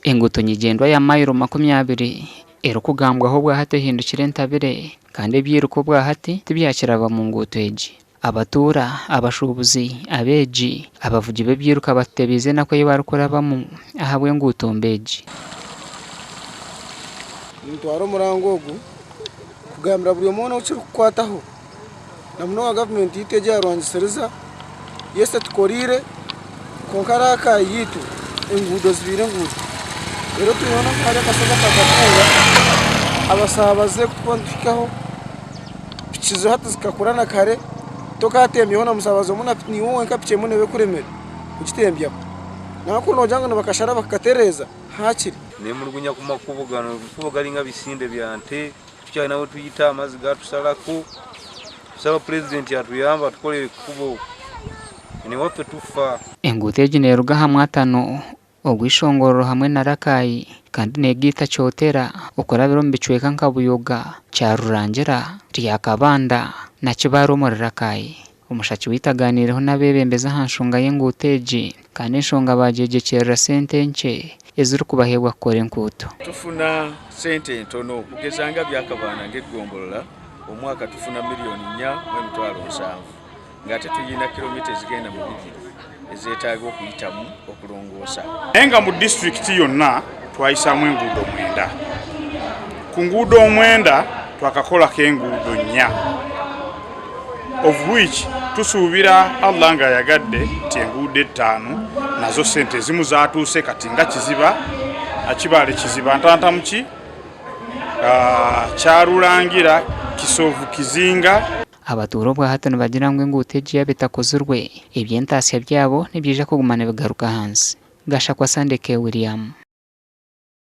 Enguuto nyigyendwa ya mayiro 20 erikugambwaho obwahati ehindukire entabire kandi ebyiruka obwahati tibyakiraba mu nguuto egi. Abatuura, abashuubuzi, abeegi, abavugi b'ebyiruka batutebiize enaku ei barikurabamu ahabw'enguuto mbi egi. Nintwara omuranga ogu kugambira buri omwe weena ou kirikukwataho na munonga gavumenti yaitu egi eyarwangisiriza yes etukoreire kwonka raaka yaitu enguudo zibaire enguudo reero twiheho nka hariya akashozi aka Katunga abasaabaze kutukuba nituhikaho piki zo hati zikakura na kare tokatembyaho na musaabaze omwe niiwe wenka piki emwe neeba ekuremire kugitembyaho nangwa kuri noogira ngu nibakashara bakakatereeza haakiri. Neemulugunya ku makubo gano, amakubo gari nk'ebisinde bya nte, titukyalina ahu tuyita, amaizi gatusalako. Tusaba purezidenti atuyambe atukorere ekubo, ewaffe tufa. Enguuto egi neeruga aha mwatano ogw'eishongorero hamwe na Rakai kandi neegaita Kyotera okurabira omu bicweka nka Buyoga, Kyarurangira, Ryakabanda na Kibaare omuri Rakai. Omushaki waitu agaaniireho n'abeebembezi aha nshonga y'enguuto egi kandi enshonga baagyegyekyerera sente nkye ezirikubaheebwa kukora enkuuto. Tufuna sente ntono okugeza nga Byakabaana ng'eggombolola omwaka tufuna 4,700,000 ng'ate tuyina kilomita ezigenda mu bibiri ezetaaga okuyitamu okulongoosa. Naye nga mu disitulikiti yonna twayisaamu enguudo mwenda. Ku nguudo omwenda twakakolako enguudo nnya of which tusuubira Allah nga ayagadde nti enguudo ettaano nazo ssente ezimu zatuuse kati nga Kiziba, Kibaale Kiziba Ntantamuki, Kyarulangira, Kisovu Kizinga. Abatuura obwahati nibagira ngu enguuto egi yaaba etakozirwe, eby'entaasya byabo nibyija kuguma nibigaruka ahansi. Gashakwa Sunday K. William.